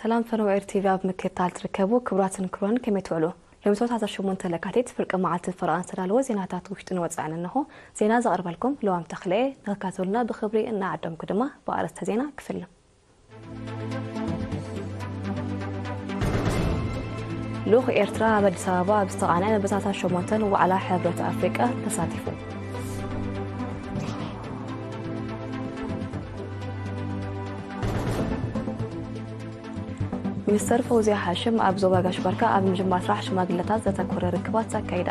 ሰላም ፈነወ ኤር ቲቪ ኣብ ምክትታል ትርከቡ ክቡራትን ክቡራን፣ ከመይ ትውዕሉ? ሎሚ ሰውታ ዓሰርተ ሸሞንተ ለካቲት ፍርቂ መዓልቲ ፈረቓን ዝተዳለወ ዜናታት ውሽጥን ወጻእን እንሆ። ዜና ዘቕርበልኩም ለዋም ተኽለየ። ንኽካተሉና ብኽብሪ እናዓደምኩ ድማ ብኣርእስተ ዜና ክፍልም። ልኡኽ ኤርትራ ኣብ ኣዲስ ኣበባ ኣብ ዝተቓንዐ መበታታት ሸሞንተን ዋዕላ ሕብረት ኣፍሪቃ ተሳቲፉ። ሚኒስተር ፈውዝያ ሃሽም ኣብ ዞባ ጋሽ ባርካ ኣብ ምጅማር ስራሕ ሽማግለታት ዘተኮረ ርክባት ኣካይዳ።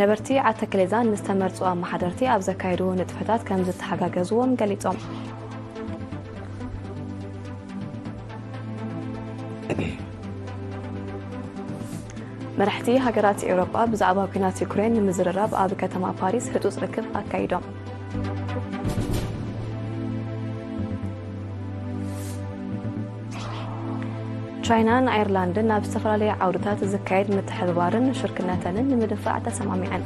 ነበርቲ ዓተክሌዛን ንዝተመርጹ ኣመሓደርቲ ኣብ ዘካየድዎ ንጥፈታት ከም ዝተሓጋገዝዎም ገሊጾም። መራሕቲ ሃገራት ኤውሮጳ ብዛዕባ ኲናት ዩክሬን ንምዝርራብ ኣብ ከተማ ፓሪስ ህጹጽ ርክብ ኣካይዶም። ቻይናን ኣየርላንድን ናብ ዝተፈላለየ ዓውድታት ዝካየድ ምትሕብባርን ሽርክነተንን ንምድንፋዕ ተሰማሚዐን።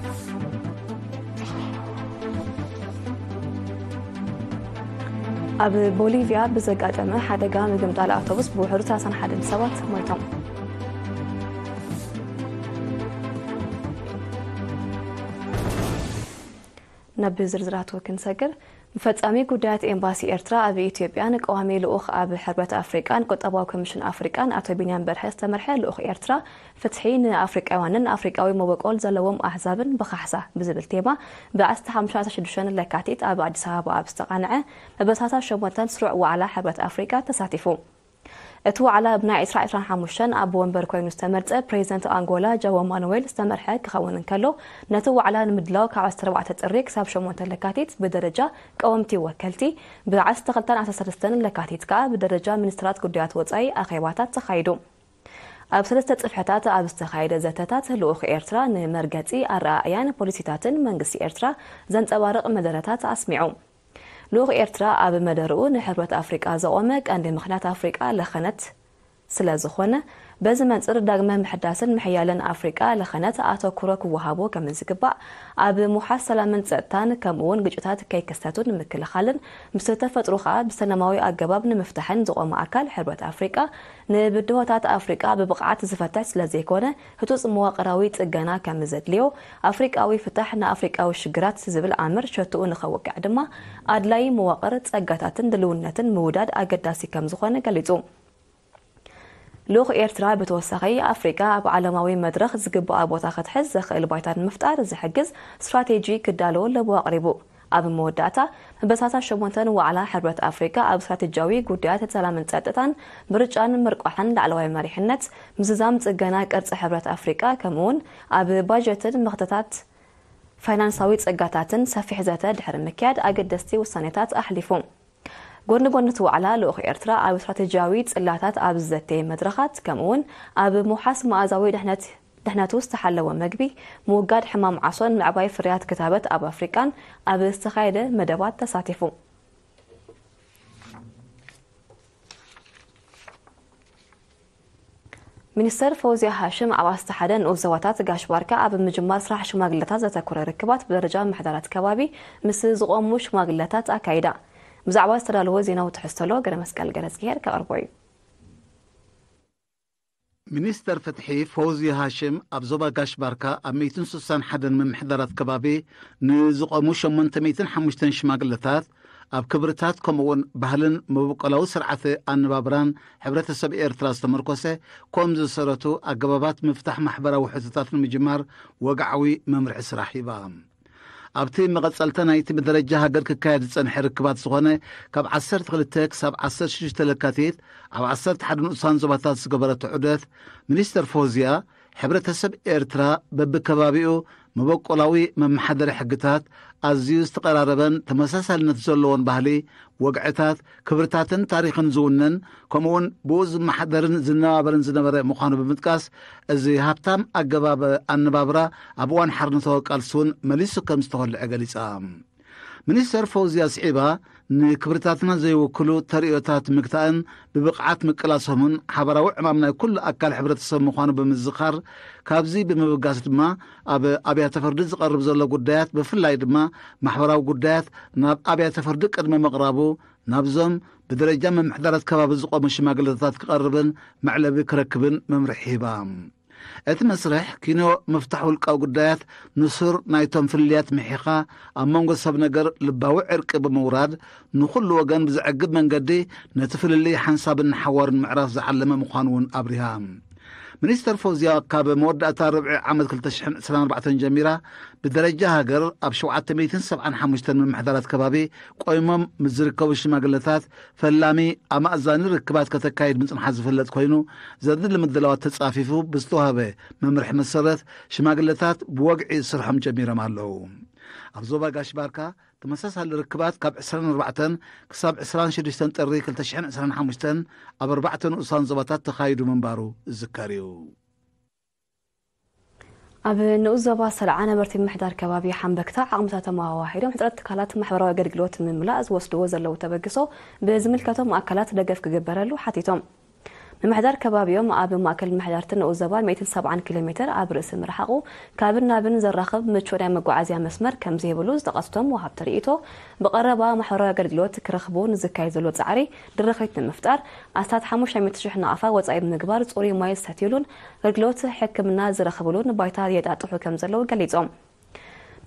ኣብ ቦሊቪያ ብዘጋጠመ ሓደጋ ምግምጣል ኣውቶቡስ ብውሕዱ ሰላሳን ሓደን ሰባት ሞይቶም። ናብ ዝርዝራቱ ክንሰግር፣ ፈጻሚ ጉዳያት ኤምባሲ ኤርትራ ኣብ ኢትዮጵያን ቀዋሚ ልኡኽ ኣብ ሕብረት ኣፍሪቃን ቁጠባዊ ኮሚሽን ኣፍሪቃን ኣቶ ቢንያም በርሀ ዝተመርሐ ልኡኽ ኤርትራ፣ ፍትሒ ንኣፍሪቃውያንን ኣፍሪቃዊ መበቆል ዘለዎም ኣህዛብን ብኻሕሳ ብዝብል ቴማ ብ ዓሰርተ ሓሙሽተ ዓሰርተ ሽዱሽተ ለካቲት ኣብ ኣዲስ ኣበባ ኣብ ዝተቓንዐ መበሳታ ሸሞንተን ስሩዕ ዋዕላ ሕብረት ኣፍሪቃ ተሳቲፉ። እቲ ዋዕላ ኣብ ናይ ዕስራ ዕስራን ሓሙሽተን ኣቦ ወንበር ኮይኑ ዝተመርጸ ፕሬዚደንት ኣንጎላ ጃዋ ማኑዌል ዝተመርሐ ክኸውን እንከሎ፣ ነቲ ዋዕላ ንምድላው ካብ ዓሰርተ ኣርባዕተ ጥሪ ክሳብ ሸሞንተ ለካቲት ብደረጃ ቀወምቲ ወከልቲ፣ ብ ዓሰርተ ክልተን ዓሰርተ ሰለስተን ለካቲት ከኣ ብደረጃ ሚኒስትራት ጉዳያት ወጻኢ ኣኼባታት ተኻይዱ። ኣብ ሰለስተ ጽፍሕታት ኣብ ዝተኻየደ ዘተታት፣ ልኡኽ ኤርትራ ንመርገጺ ኣረኣእያን ፖሊሲታትን መንግስቲ ኤርትራ ዘንጸባርቕ መደረታት ኣስሚዑ። ልኡኽ ኤርትራ ኣብ መደርኡ ንሕብረት ኣፍሪቃ ዘቖመ ቀንዲ ምኽንያት ኣፍሪቃ ለኸነት ስለ ዝኾነ፣ በዚ መንጽር ዳግመ ምሕዳስን ምሕያልን ኣፍሪቃ ለኸነት ኣተኩሮ ክወሃቦ ከም ዝግባእ፣ ኣብ ምውሓስ ሰላምን ጸጥታን ከምኡ እውን ግጭታት ከይክሰቱ ንምክልኻልን ምስ ተፈጥሩ ከኣ ብሰላማዊ ኣገባብ ንምፍታሕን ዝቖመ ኣካል ሕብረት ኣፍሪቃ ንብድሆታት ኣፍሪቃ ብብቕዓት ዝፈትሕ ስለ ዘይኮነ ህጹጽ መዋቕራዊ ጽገና ከም ዘድልዮ፣ ኣፍሪቃዊ ፍታሕ ንኣፍሪቃዊ ሽግራት ዝብል ኣምር ሸትኡ ንኸውቅዕ ድማ ኣድላዪ መዋቕር ጸጋታትን ድልውነትን ምውዳድ ኣገዳሲ ከም ዝኾነ ገሊጹ። ልኡኽ ኤርትራ ብተወሳኺ ኣፍሪቃ ኣብ ዓለማዊ መድረኽ ዝግባኣ ቦታ ክትሕዝ ዘኽእል ባይታ ንምፍጣር ዝሕግዝ ስትራቴጂ ክዳሎ ለቦ ኣቕሪቡ። ኣብ መወዳእታ፣ መበሳታ ሸሞንተን ዋዕላ ሕብረት ኣፍሪቃ ኣብ ስትራቴጂያዊ ጉዳያት ሰላምን ጸጥታን፣ ምርጫን ምርቋሕን ላዕለዋይ መሪሕነት፣ ምዝዛም ጽገና ቅርጺ ሕብረት ኣፍሪቃ ከምኡውን ኣብ ባጀትን መኽተታት ፋይናንሳዊ ጸጋታትን ሰፊሕ ዘተ ድሕሪ ምክያድ ኣገደስቲ ውሳኔታት ኣሕሊፉ። ጎኒ ጎኒ እቲ ዋዕላ ልኡኽ ኤርትራ ኣብ ስትራቴጂያዊ ጽላታት ኣብ ዝዘተየ መድረኻት ከምኡውን ኣብ ምውሓስ መኣዛዊ ድሕነት ድሕነቱ ዝተሓለወ መግቢ፣ ምውጋድ ሕማም ዓሶን ምዕባይ ፍርያት ክታበት ኣብ ኣፍሪቃን ኣብ ዝተኻየደ መደባት ተሳቲፉ። ሚኒስተር ፈውዝያ ሃሽም ኣብ ዓሰርተ ሓደ ንኡስ ዞባታት ጋሽ ባርካ ኣብ ምጅማር ስራሕ ሽማግለታት ዘተኮረ ርክባት ብደረጃ ምሕደራት ከባቢ ምስ ዝቖሙ ሽማግለታት ኣካይዳ። ብዛዕባ ዝተዳለወ ዜናዊ ትሕዝቶ ኣሎ ገረ መስቀል ገረዝግሄር ከቕርቦ እዩ። ሚኒስተር ፍትሒ ፈውዚ ሃሽም ኣብ ዞባ ጋሽ ባርካ ኣብ ሚእትን ስሳን ሓደን ምምሕዳራት ከባቢ ንዝቖሙ ሸሞንተ ሚእትን ሓሙሽተን ሽማግለታት ኣብ ክብርታት ከምኡውን ባህልን መበቆላዊ ስርዓተ ኣነባብራን ሕብረተሰብ ኤርትራ ዝተመርኮሰ ኮም ዝሰረቱ ኣገባባት ምፍታሕ ማሕበራዊ ሕቶታት ንምጅማር ወግዓዊ መምርሒ ስራሕ ሂባ። ኣብቲ መቐጸልታ ናይቲ ብደረጃ ሃገር ክካየድ ዝጸንሐ ርክባት ዝኾነ ካብ ዓሰርተ ክልተ ክሳብ ዓሰርተ ሽዱሽተ ለካቲት ኣብ ዓሰርተ ሓደ ንኡሳን ዞባታት ዝገበረቶ ዑደት፣ ሚኒስተር ፎዝያ፣ ሕብረተሰብ ኤርትራ በብከባቢኡ መበቆላዊ መመሓደሪ ሕግታት፣ ኣዝዩ ዝተቐራረበን ተመሳሳልነት ዘለዎን ባህሊ፣ ወግዕታት፣ ክብርታትን ታሪኽን ዝውንን፣ ከምኡውን ብኡ ዝመሓደርን ዝነባበርን ዝነበረ ምዃኑ ብምጥቃስ፣ እዚ ሃብታም ኣገባብ ኣነባብራ ኣብ እዋን ሓርነታዊ ቃልሲ እውን መሊሱ ከም ዝተኾልዐ ገሊጻ። ሚኒስተር ፈውዝያ ስዒባ፣ ንክብርታትና ዘይውክሉ ተርእዮታት ምግታእን ብብቕዓት ምቅላሶምን ሓባራዊ ዕማም ናይ ኩሉ ኣካል ሕብረተሰብ ምዃኑ ብምዝኻር፣ ካብዚ ብምብጋስ ድማ ኣብ ኣብያተ ፍርዲ ዝቐርብ ዘሎ ጉዳያት፣ ብፍላይ ድማ ማሕበራዊ ጉዳያት፣ ናብ ኣብያተ ፍርዲ ቅድሚ ምቕራቡ፣ ናብዞም ብደረጃ ምምሕዳራት ከባቢ ዝቖሙ ሽማግለታት ክቐርብን መዕለቢ ክረክብን መምርሒ ሂባ። እቲ መስርሕ ኪኖ ምፍታሕ ውልቃዊ ጉዳያት፣ ንሱር ናይቶም ፍልልያት ምሒኻ፣ ኣብ መንጎ ሰብ ነገር ልባዊ ዕርቂ ብምውራድ፣ ንኹሉ ወገን ብዘዕግብ መንገዲ ነቲ ፍልልይ ሓንሳብን ሓዋሩን ምዕራፍ ዝዓለመ ምዃኑ እውን ኣብሪሃ። ሚኒስተር ፈውዝያ፣ ካብ መወዳእታ ርብዒ ዓመት ክልተ ሽሕን ዕስራን ኣርባዕተን ጀሚራ፣ ብደረጃ ሃገር ኣብ ሸውዓተ ሚእትን ሰብዓን ሓሙሽተን ምምሕዳራት ከባቢ ቆይሞም ምስ ዝርከቡ ሽማግለታት ፈላሚ ኣማእዛኒ ርክባት ከተካይድ ምጽንሓ ዝፍለጥ ኮይኑ፣ ዘድሊ ምድላዋት ተጻፊፉ ብዝተዋህበ መምርሒ መሰረት ሽማግለታት ብወግዒ ስርሖም ጀሚሮም ኣለዉ። ኣብ ዞባ ጋሽ ባርካ ተመሳሳሊ ርክባት ካብ ዕስራን ኣርባዕተን ክሳብ ዕስራን ሽዱሽተን ጥሪ ክልተ ሽሕን ዕስራን ሓሙሽተን ኣብ ኣርባዕተ ንኡሳን ዞባታት ተኻይዱ ምንባሩ ዝዝከር እዩ። ኣብ ንኡስ ዞባ ሰልዓ ነበርቲ ምምሕዳር ከባቢ ሓምበክታ ዓቕምታቶም ኣዋሂዶም ሕፅረት ትካላት ማሕበራዊ ኣገልግሎት ንምምላእ ዝወስድዎ ዘለዉ ተበግሶ ብዝምልከቶም ኣካላት ደገፍ ክግበረሉ ሓቲቶም። ምምሕዳር ከባቢኦም ኣብ ማእከል ምምሕዳርቲ ንኡስ ዞባ ሚእትን ሰብዓን ኪሎ ሜትር ኣብ ርእሲ ምርሓቑ ካብን ናብን ዘራኽብ ምቹእ ናይ መጓዓዝያ መስመር ከም ዘይብሉ ዝጠቐሱቶም ወሃብቲ ርእይቶ፣ ብቐረባ ማሕበራዊ ኣገልግሎት ክረኽቡ ንዝካየድ ዘሎ ጻዕሪ ድርኺት ንምፍጣር ኣስታት ሓሙሽተ ሚእቲ ሽሕ ናቕፋ ወጻኢ ብምግባር ጽሩይ ማይ ዝሰትዩሉን ኣገልግሎት ሕክምና ዝረኽብሉን ባይታ የጣጥሑ ከም ዘለዉ ገሊጾም።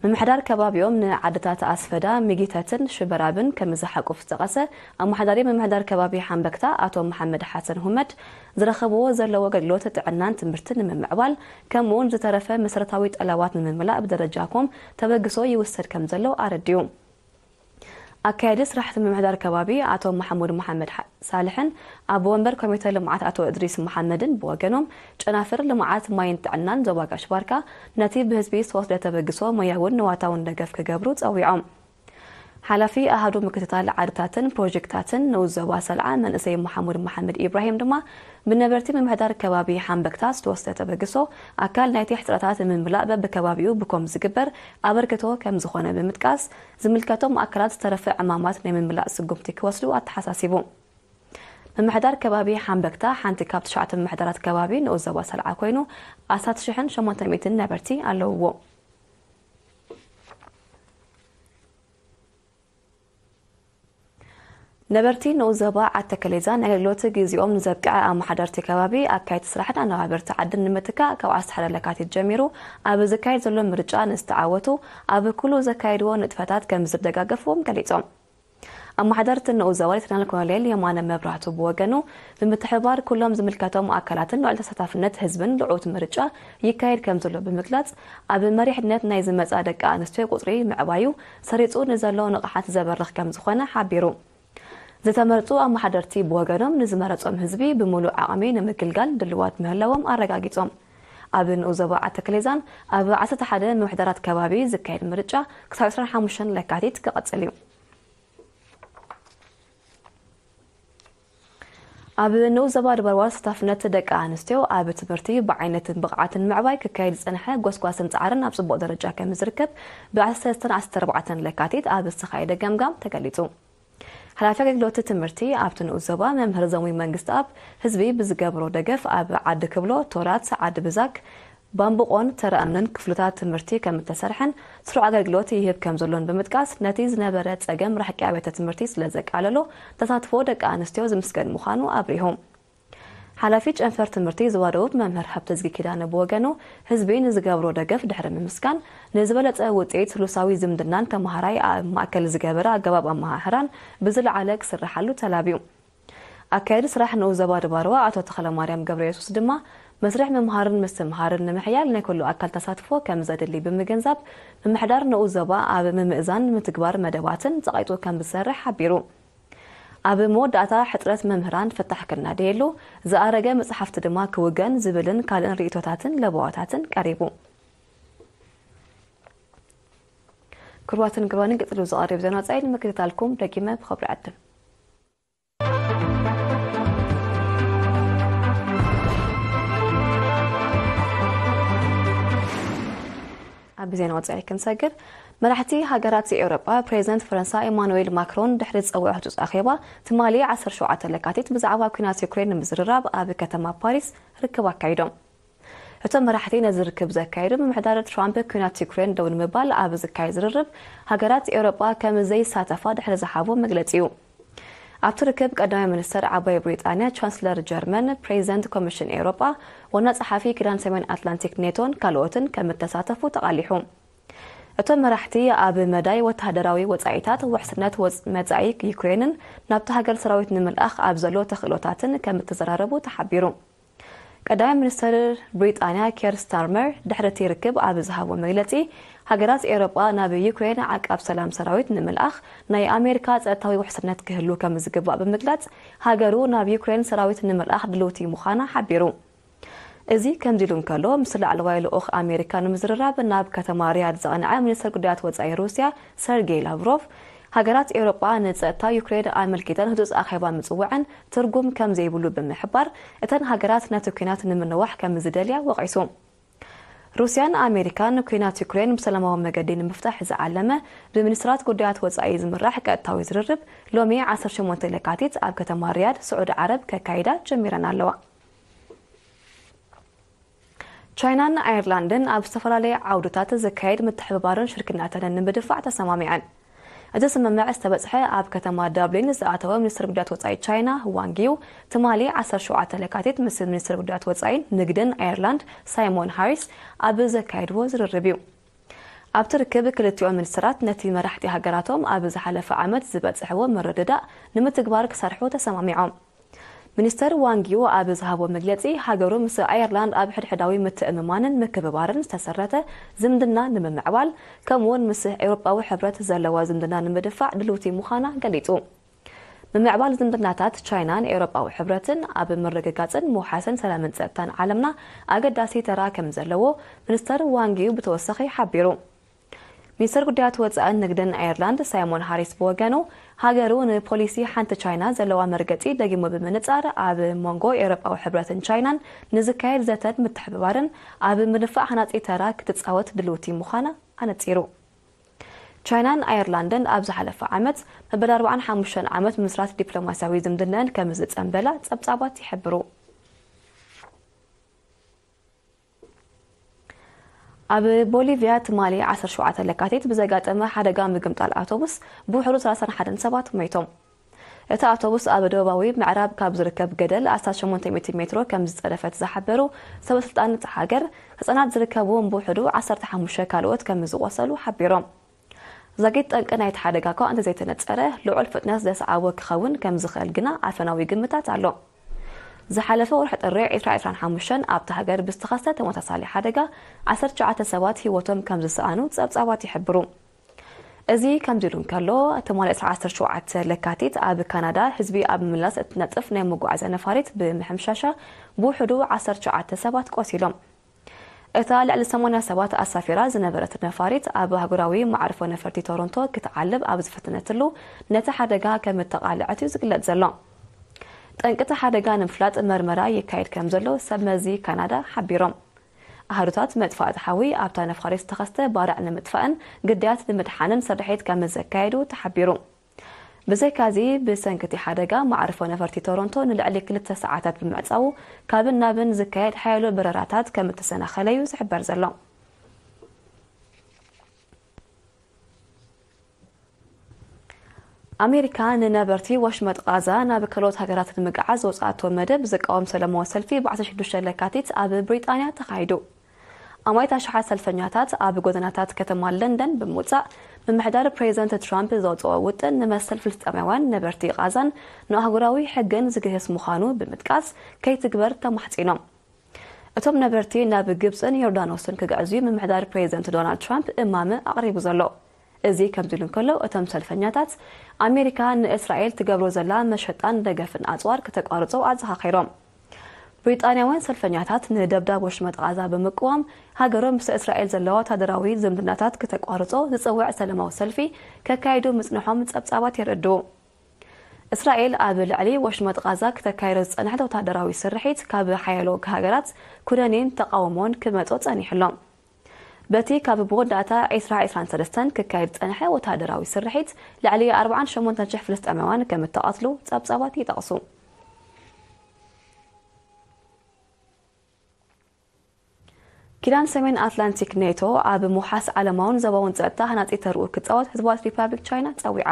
ምምሕዳር ከባቢኦም ንዓድታት ኣስፈዳ፣ ሚጊተትን ሽበራብን ከም ዝሓቁፍ ዝጠቐሰ ኣመሓዳሪ ምምሕዳር ከባቢ ሓምበክታ ኣቶ መሓመድ ሓሰን ሁመድ፣ ዝረኸብዎ ዘለዉ ኣገልግሎት ጥዕናን ትምህርትን ንምምዕባል፣ ከምኡውን ዝተረፈ መሰረታዊ ጠለባት ንምምላእ ብደረጃ ኮም ተበግሶ ይውሰድ ከም ዘሎ ኣረዲኡ። ኣካያዲ ስራሕቲ ምምሕዳር ከባቢ ኣቶ መሓሙድ መሓመድ ሓ-፣ ሳልሕን ኣቦ ወንበር ኮሚተ ልምዓት ኣቶ እድሪስ መሓመድን ብወገኖም፣ ጨናፍር ልምዓት ማይን ጥዕናን ዞባ ጋሽ ባርካ ነቲ ብህዝቢ ዝተወስደ ተበግሶ ሞያውን ንዋታውን ደገፍ ክገብሩ ጸዊዖም። ሓላፊ ኣሃዱ ምክትታል ዓድታትን ፕሮጀክታትን ንኡስ ዞባ ሰልዓ መንእሰይ መሓሙድ መሓመድ ኢብራሂም ድማ፣ ብነበርቲ ምምሕዳር ከባቢ ሓምበክታ ዝተወስደ ተበግሶ ኣካል ናይቲ ሕጽረታት ንምምላእ በብከባቢኡ ብኮም ዝግበር ኣበርክቶ ከም ዝኾነ ብምጥቃስ፣ ዝምልከቶም ኣካላት ዝተረፈ ዕማማት ናይ ምምላእ ስጉምቲ ክወስዱ ኣተሓሳሲቡ። ምምሕዳር ከባቢ ሓምበክታ ሓንቲ ካብ ትሽዓተ ምምሕዳራት ከባቢ ንኡስ ዞባ ሰልዓ ኮይኑ፣ ኣስታት ሽሕን ሸሞንተ ሚእትን ነበርቲ ኣለውዎ። ነበርቲ ንኡስ ዞባ ዓተከሌዛ ናይ ኣገልግሎት ግዜኦም ንዘብቅዐ ኣመሓደርቲ ከባቢ፣ ኣካየድቲ ስራሕን ኣነባበርቲ ዓድን ንምትካእ፣ ካብ ኣስታት ሓደ ለካቲት ጀሚሩ ኣብ ዝካየድ ዘሎ ምርጫ ንዝተዓወቱ ኣብ ኩሉ ዘካየድዎ ንጥፈታት ከም ዝደጋገፍዎም ገሊጾም። ኣመሓደርቲ ንኡስ ዞባ ሌተናል ኮሎኔል የማነ መብራህቱ ብወገኑ፣ ብምትሕብባር ኩሎም ዝምልከቶም ኣካላትን ልዑል ተሳታፍነት ህዝብን ልዑት ምርጫ ይካየድ ከም ዘሎ ብምግላጽ፣ ኣብ መሪሕነት ናይ ዝመጻ ደቂ ኣንስትዮ ቁጽሪ ምዕባዩ ሰሪጹ ንዘሎ ንቕሓት ዘበርኽ ከም ዝኾነ ሓቢሩ። ዝተመርጹ ኣመሓደርቲ ብወገኖም ንዝመረጾም ህዝቢ ብምሉእ ዓቕሚ ንምግልጋል ድልዋት ምህላዎም ኣረጋጊጾም። ኣብ ንኡስ ዞባ ዓተክሌዛን ኣብ ዓሰርተ ሓደ ምምሕዳራት ከባቢ ዝካየድ ምርጫ ክሳብ ዕስራን ሓሙሽተን ለካቲት ክቐጽል እዩ። ኣብ ንኡስ ዞባ ድባርዋ ተሳታፍነት ደቂ ኣንስትዮ ኣብ ትምህርቲ ብዓይነትን ብቕዓትን ምዕባይ ክካየድ ዝጸንሐ ጎስጓስን ጻዕርን ኣብ ጽቡቕ ደረጃ ከም ዝርከብ ብዓሰርተ ሰለስተን ዓሰርተ ኣርባዕተን ለካቲት ኣብ ዝተኻየደ ገምጋም ተገሊጹ። ሓላፊ ኣገልግሎት ትምህርቲ ኣብቲ ንኡስ ዞባ መምህር ዘሙይ መንግስትኣብ፣ ህዝቢ ብዝገብሮ ደገፍ ኣብ ዓዲ ክብሎ፣ ቶራት፣ ዓዲ ብዛክ፣ ባምብቆን ተረ እምንን ክፍልታት ትምህርቲ ከም እተሰርሐን ስሩዕ ኣገልግሎት ይህብ ከም ዘሎን ብምጥቃስ፣ ነቲ ዝነበረ ጸገም ራሕቂ ኣብያተ ትምህርቲ ስለ ዘቃለሎ፣ ተሳትፎ ደቂ ኣንስትዮ ዝምስገን ምዃኑ ኣብሪሁ። ሓላፊ ጨንፈር ትምህርቲ ዞባ ደቡብ መምህር ሃብተዝጊ ኪዳነ ብወገኑ፣ ህዝቢ ንዝገብሮ ደገፍ ድሕሪ ምምስጋን፣ ንዝበለጸ ውጽኢት ስሉሳዊ ዝምድናን ተመሃራይ ኣብ ማእከል ዝገበረ ኣገባብ ኣመሃህራን ብዝለዓለ ክስርሓሉ ተላብዩ። ኣካያዲ ስራሕ ንኡስ ዞባ ድባርዋ ኣቶ ተኽለማርያም ገብረየሱስ ድማ፣ መስርሕ ምምሃርን ምስትምሃርን ንምሕያል ናይ ኩሉ ኣካል ተሳትፎ ከም ዘድሊ ብምግንዛብ፣ ምምሕዳር ንኡስ ዞባ ኣብ ምምእዛን ምትግባር መደባትን ጸቒጡ ከም ዝሰርሕ ሓቢሩ። ኣብ መወዳእታ፣ ሕጽረት መምህራን ፍታሕ ክናደየሉ፣ ዝኣረገ መጽሓፍቲ ድማ ክውገን ዝብልን ካልእን ርእይቶታትን ለበዋታትን ቀሪቡ። ክቡራትን ክቡራንን፣ ቀጺሉ ዝቐርብ ዜና ወጻኢ ንምክትታልኩም ደጊመ ብኽብሪ ዕድም። ኣብ ዜና ወጻኢ ክንሰግር፣ መራሕቲ ሃገራት ኤውሮጳ፣ ፕሬዚደንት ፈረንሳ ኢማኑኤል ማክሮን ድሕሪ ዝጸውዖ ህጹጽ ኣኼባ፣ ትማሊ ዓሰርተ ሸውዓተ ለካቲት ብዛዕባ ኲናት ዩክሬን ንምዝርራብ ኣብ ከተማ ፓሪስ ርክብ ኣካይዶም። እቶም መራሕቲ ነዚ ርክብ ዘካየዱ፣ ምምሕዳር ትራምፕ ኲናት ዩክሬን ደው ንምባል ኣብ ዝካየድ ዝርርብ፣ ሃገራት ኤውሮጳ ከም ዘይሳተፋ ድሕሪ ዝሃቦ መግለጺ እዩ። ኣብቲ ርክብ ቀዳማይ ሚኒስተር ዓባይ ብሪጣንያ፣ ቻንስለር ጀርመን፣ ፕሬዚደንት ኮሚሽን ኤውሮጳ፣ ዋና ጸሓፊ ኪዳን ሰሜን ኣትላንቲክ ኔቶን ካልኦትን ከም እተሳተፉ ተቓሊሑ። እቶም መራሕቲ ኣብ መዳይ ወተሃደራዊ ወጻኢታት፣ ውሕስነት ወጽ-፣ መጻኢ ዩክሬንን ናብቲ ሃገር ሰራዊት ንምልኣኽ ኣብ ዘሎ ተኽእሎታትን ከም እተዘራረቡ ተሓቢሩ። ቀዳማይ ሚኒስተር ብሪጣንያ ኬር ስታርመር ድሕሪ እቲ ርክብ ኣብ ዝሃቦ መግለጺ፣ ሃገራት ኤውሮጳ ናብ ዩክሬን ዓቃብ ሰላም ሰራዊት ንምልኣኽ ናይ ኣሜሪካ ጸጥታዊ ውሕስነት ክህሉ ከም ዝግባእ ብምግላጽ፣ ሃገሩ ናብ ዩክሬን ሰራዊት ንምልኣኽ ድልውቲ ምዃና ሓቢሩ። እዚ ከምዚ ኢሉ እንከሎ፣ ምስ ላዕለዋይ ልኡኽ ኣሜሪካ ንምዝርራብ ናብ ከተማ ሪያድ ዘቕንዐ ሚኒስተር ጉዳያት ወጻኢ ሩስያ ሰርጌይ ላቭሮቭ፣ ሃገራት ኤውሮጳ ንጸጥታ ዩክሬን ኣመልኪተን ህጹጽ ኣኼባ ምጽዋዐን ትርጉም ከም ዘይብሉ ብምሕባር፣ እተን ሃገራት ነቲ ኲናት ንምንዋሕ ከም ዝደልያ ወቒሱ። ሩስያን ኣሜሪካን ኲናት ዩክሬን ብሰላማዊ መገዲ ንምፍታሕ ዝዓለመ ብሚኒስትራት ጉዳያት ወጻኢ ዝምራሕ ቀጥታዊ ዝርርብ ሎሚ ዓሰርተ ሸሞንተ ለካቲት ኣብ ከተማ ሪያድ ስዑዲ ዓረብ ከካይዳ ጀሚረን ኣለዋ። ቻይናን ኣየርላንድን ኣብ ዝተፈላለየ ዓውድታት ዝካየድ ምትሕብባርን ሽርክናተንን ንምድፋዕ ተሰማሚዐን። እቲ ስምምዕ ዝተበጽሐ ኣብ ከተማ ዳብሊን ዝኣተወ ሚኒስትር ጉዳያት ወጻኢ ቻይና ዋንጊው ትማሊ ዓሰርተ ሸውዓተ ለካቲት ምስ ሚኒስትር ጉዳያት ወጻኢን ንግድን ኣየርላንድ ሳይሞን ሃሪስ ኣብ ዘካየድዎ ዝርርብ እዩ። ኣብቲ ርክብ ክልቲኦም ሚኒስትራት ነቲ መራሕቲ ሃገራቶም ኣብ ዝሓለፈ ዓመት ዝበጽሕዎ ምርድዳእ ንምትግባር ክሰርሑ ተሰማሚዖም። ሚኒስተር ዋንጊው ኣብ ዝሃቦ መግለጺ፣ ሃገሩ ምስ ኣየርላንድ ኣብ ሕድሕዳዊ ምትእምማንን ምክብባርን ዝተሰረተ ዝምድና ንምምዕባል፣ ከምኡውን ምስ ኤውሮጳዊ ሕብረት ዘለዋ ዝምድና ንምድፋዕ ድልውቲ ምዃና ገሊጹ። ምምዕባል ዝምድናታት ቻይናን ኤውሮጳዊ ሕብረትን ኣብ ምርግጋጽን ምውሓስን ሰላምን ጸጥታን ዓለምና ኣገዳሲ ተራ ከም ዘለዎ ሚኒስተር ዋንጊው ብተወሳኺ ሓቢሩ። ሚኒስተር ጉዳያት ወጻእን ንግድን ኣየርላንድ ሳይሞን ሃሪስ ብወገኑ፣ ሃገሩ ንፖሊሲ ሓንቲ ቻይና ዘለዋ መርገጺ ደጊሙ ብምንጻር፣ ኣብ መንጎ ኤውሮጳዊ ሕብረትን ቻይናን ንዝካየድ ዘተን ምትሕብባርን ኣብ ምድፋእ ሃናጺ ተራ ክትጻወት ድልውቲ ምዃና ኣነጺሩ። ቻይናን ኣየርላንድን ኣብ ዝሓለፈ ዓመት መበል ኣርባዓን ሓሙሽተን ዓመት ምስራት ዲፕሎማስያዊ ዝምድነን ከም ዝጸንበላ ጸብጻባት ይሕብሩ። ኣብ ቦሊቪያ ትማሊ ዓሰርተ ሸውዓተ ለካቲት ብዘጋጠመ ሓደጋ ምግምጣል ኣውቶቡስ ብውሕዱ ሰላሳን ሓደን ሰባት ሞይቶም። እቲ ኣውቶቡስ ኣብ ደቡባዊ ምዕራብ ካብ ዝርከብ ገደል ኣስታት ሸሞንተ ሚእቲ ሜትሮ ከም ዝጸደፈት ዝሓበሩ ሰበስልጣን እታ ሃገር፣ ህጻናት ዝርከብዎም ብውሕዱ ዓሰርተ ሓሙሽተ ካልኦት ከም ዝቖሰሉ ሓቢሮም። ዛጊት ጠንቂ ናይቲ ሓደጋ እኳ እንተዘይተነጸረ፣ ልዑል ፍጥነት ዘስዓቦ ክኸውን ከም ዝኽእል ግና ኣፈናዊ ግምታት ኣሎ። ዝሓለፈ ወርሒ ጥሪ ዕስራ ዕስራን ሓሙሽተን ኣብታ ሃገር ብዝተኸስተ ተመሳሳሊ ሓደጋ ዓሰርተ ትሽዓተ ሰባት ህይወቶም ከም ዝሰኣኑ ጸብጻባት ይሕብሩ። እዚ ከምዚ ኢሉ እንከሎ፣ ትማሊ ዕስራ ዓሰርተ ሸውዓተ ለካቲት ኣብ ካናዳ ህዝቢ ኣብ ምምላስ እትነጥፍ ናይ መጓዓዝያ ነፋሪት ብምሕምሻሻ ብውሕዱ ዓሰርተ ትሽዓተ ሰባት ቆሲሎም። እታ ልዕሊ ሰማንያ ሰባት ኣሳፊራ ዝነበረት ነፋሪት ኣብ ኣህጉራዊ መዓርፎ ነፈርቲ ቶሮንቶ ክትዓልብ ኣብ ዝፈተነትሉ ነቲ ሓደጋ ከም እተቓልዐት እዩ ዝግለጽ ዘሎ። ጠንቂ እቲ ሓደጋ ንምፍላጥ መርመራ ይካየድ ከም ዘሎ ሰብ መዚ ካናዳ ሓቢሮም። ኣሃዱታት መጥፋእቲ ሓዊ ኣብታ ነፋሪት ዝተኸስተ ባርዕ ንምጥፋእን ግዳያት ንምድሓንን ስርሒት ከም ዘካየዱ ተሓቢሩ። ብዘይካዚ፣ ብሰንኪ እቲ ሓደጋ፣ መዓርፎ ነፈርቲ ቶሮንቶ ንልዕሊ ክልተ ሰዓታት ብምዕጻዉ፣ ካብን ናብን ዝካየድ ሓያሎ በረራታት ከም እተሰናኸለ እዩ ዝሕበር ዘሎ። ኣሜሪካ ንነበርቲ ወሽመጥ ቓዛ ናብ ካልኦት ሃገራት ንምግዓዝ ዘውጽኣቶ መደብ ዝቃወም ሰላማዊ ሰልፊ ብ ዓሰርተ ሽዱሽተ ለካቲት ኣብ ብሪጣንያ ተኻይዱ። ኣማኢት ኣሽሓት ሰልፈኛታት ኣብ ጎደናታት ከተማ ለንደን ብምውጻእ፣ ምምሕዳር ፕሬዚደንት ትራምፕ ዘውጽኦ ውጥን ንመሰል ፍልስጤማውያን ነበርቲ ቓዛን ንኣህጉራዊ ሕግን ዝግህስ ምዃኑ ብምጥቃስ፣ ከይትግበር ተማሕጺኖም። እቶም ነበርቲ ናብ ግብጽን ዮርዳኖስን ክግዕዙ ምምሕዳር ፕሬዚደንት ዶናልድ ትራምፕ እማመ ኣቕሪቡ ዘሎ። እዚ ከምዚ ኢሉ እንከሎ፣ እቶም ሰልፈኛታት፣ ኣሜሪካ ንእስራኤል ትገብሮ ዘላ መሸጣን ደገፍን ኣጽዋር ክተቋርጾ ኣዘኻኺሮም። ብሪጣንያውያን ሰልፈኛታት ንደብዳብ ወሽመጥ ቓዛ ብምቅዋም፣ ሃገሮም ምስ እስራኤል ዘለዋ ወታደራዊ ዝምድናታት ክተቋርጾ ዝጽውዕ ሰላማዊ ሰልፊ ከካይዱ ምጽንሖም ጸብጻባት የረድኡ። እስራኤል ኣብ ልዕሊ ወሽመጥ ቓዛ ክተካይዶ ዝጸንሐት ወታደራዊ ስርሒት፣ ካብ ሓያሎ ሃገራት ኩነኔን ተቓውሞን ክመጾ ጸኒሑ ኣሎ። በቲ ካብ መወዳእታ ዕስራ ዕስራን ሰለስተን ክካየድ ዝጸንሐ ወተሃደራዊ ስርሒት፣ ልዕሊ ኣርባዓን ሸሞንተን ሽሕ ፍልስጤማውያን ከም እተቐትሉ ጸብጻባት ይጠቕሱ። ኪዳን ሰሜን ኣትላንቲክ ኔቶ ኣብ ምውሓስ ዓለማውን ዞባውን ጸጥታ ሃናጺ ተርኡ ክጻወት ህዝባዊት ሪፓብሊክ ቻይና ጸዊዓ።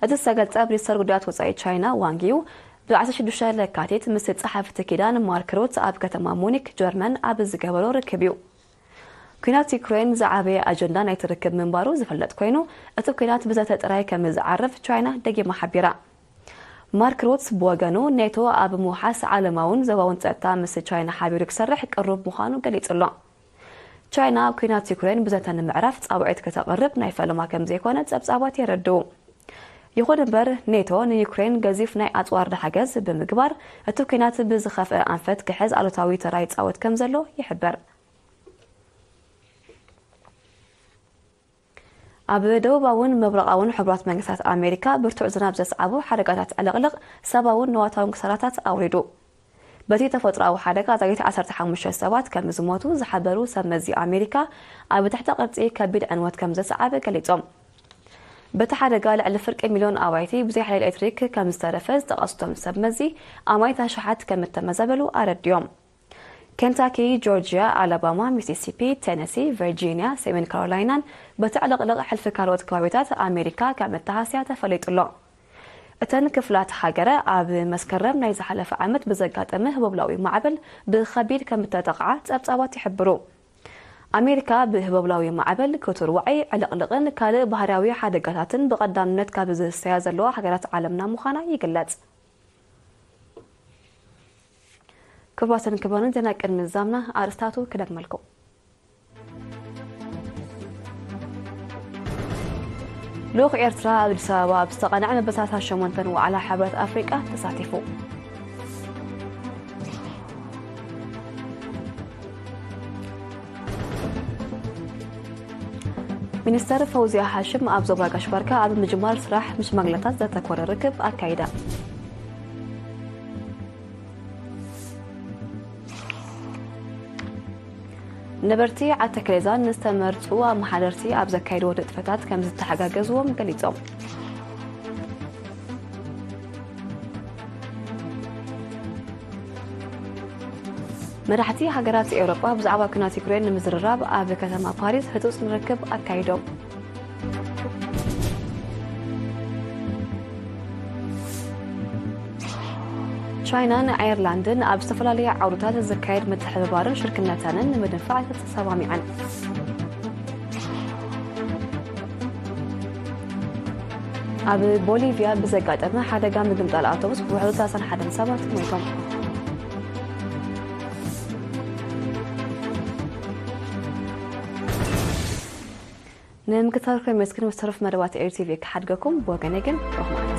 እቲ ዝተገልጸ ብሚኒስተር ጉዳያት ወጻኢ ቻይና ዋንግ ዩ ብ ዓሰርተ ሽዱሽተ ለካቲት ምስ ጸሓፊ እቲ ኪዳን ማርክ ሩት ኣብ ከተማ ሙኒክ ጀርመን ኣብ ዝገበሮ ርክብ እዩ። ኲናት ዩክሬን ዝዓበየ ኣጀንዳ ናይቲ ርክብ ምንባሩ ዝፍለጥ ኮይኑ፣ እቲ ኲናት ብዘተ ጥራይ ከም ዝዓርፍ ቻይና ደጊማ ሓቢራ። ማርክ ሩት ብወገኑ፣ ኔቶ ኣብ ምውሓስ ዓለማውን ዞባውን ጸጥታ ምስ ቻይና ሓቢሩ ክሰርሕ ቅሩብ ምዃኑ ገሊጹ ኣሎ። ቻይና ኣብ ኲናት ዩክሬን ብዘተ ንምዕራፍ ጻውዒት ከተቕርብ ናይ ፈለማ ከም ዘይኮነ ጸብጻባት የረድኡ። ይኹን እምበር፣ ኔቶ ንዩክሬን ገዚፍ ናይ ኣጽዋር ሓገዝ ብምግባር፣ እቲ ኲናት ብዝኸፍአ ኣንፈት ክሕዝ ኣሉታዊ ተራ ይጻወት ከም ዘሎ ይሕበር። ኣብ ደቡባውን ምብራቓውን ሕቡራት መንግስታት ኣሜሪካ ብርቱዕ ዝናብ ዘስዓቡ ሓደጋታት ዕልቕልቕ ሰብኣውን ንዋታውን ክሳራታት ኣውሪዱ። በቲ ተፈጥሮኣዊ ሓደጋ ዛጊት ዓሰርተ ሓሙሽተ ሰባት ከም ዝሞቱ ዝሓበሩ ሰብ መዚ ኣሜሪካ፣ ኣብ ትሕተ ቅርጺ ከቢድ ዕንወት ከም ዘስዓበ ገሊጾም። በቲ ሓደጋ ልዕሊ ፍርቂ ሚልዮን ኣባይቲ ብዘይ ሓይሊ ኤሌክትሪክ ከም ዝተረፈ ዝጠቐሱ እቶም ሰብ መዚ፣ ኣማኢት ኣሽሓት ከም እተመዛበሉ ኣረዲኦም። ኬንታኪ፣ ጆርጅያ፣ ኣላባማ፣ ሚሲሲፒ፣ ቴነሲ፣ ቨርጂንያ፣ ሰሜን ካሮላይናን በቲ ዕልቕልቕ ሕልፊ ካልኦት ከባቢታት ኣሜሪካ ከም እተሃስያ ተፈሊጡ ኣሎ። እተን ክፍላት ሃገረ ኣብ መስከረም ናይ ዝሓለፈ ዓመት ብዘጋጠመ ህቦብላዊ ማዕበል ብኸቢድ ከም እተጠቕዓ ጸብጻባት ይሕብሩ። ኣሜሪካ ብህቦብላዊ ማዕበል፣ ክቱር ዋዒ፣ ዕልቕልቕን ካልእ ባህርያዊ ሓደጋታትን ብቐዳምነት ካብ ዝህሰያ ዘለዋ ሃገራት ዓለምና ምዃና ይግለጽ። ክቡራትን ክቡራንን፣ ዜና ቅድሚ ምዝዛምና ኣርእስታቱ ክደግመልኩም። ልኡኽ ኤርትራ ኣብ ኣዲስ ኣበባ ኣብ ዝተቐንዐ መበል ሰላሳ ሸሞንተን ዋዕላ ሕብረት ኣፍሪቃ ተሳቲፉ። ሚኒስተር ፈውዝያ ሃሽም ኣብ ዞባ ጋሽ ባርካ ኣብ ምጅማር ስራሕ ምስ ሽማግለታት ዘተኮረ ርክብ ኣካይዳ። ነበርቲ ዓዲ ተከሌዛን ንዝተመርጹ ኣመሓደርቲ ኣብ ዘካየድዎ ንጥፈታት ከም ዝተሓጋገዝዎም ገሊጾም። መራሕቲ ሃገራት ኤውሮጳ ብዛዕባ ኲናት ዩክሬን ንምዝርራብ ኣብ ከተማ ፓሪስ ህጹጽ ርክብ ኣካይዶም። ቻይናን ኣየርላንድን ኣብ ዝተፈላለየ ዓውድታት ዝካየድ ምትሕብባርን ሽርክነተንን ንምድንፋዕ ተሰማሚዐን። ኣብ ቦሊቪያ ብዘጋጠመ ሓደጋ ምግምጣል ኣውቶቡስ ብውሕዱ ሰላሳን ሓደን ሰባት ሞይቶም። ንምክትታልኩም የመስግን። ምስ ተረፍ መደባት ኤሪ ቲቪ ክሓድገኩም ብወገነይ ግን ርሑቕ መዓልቲ።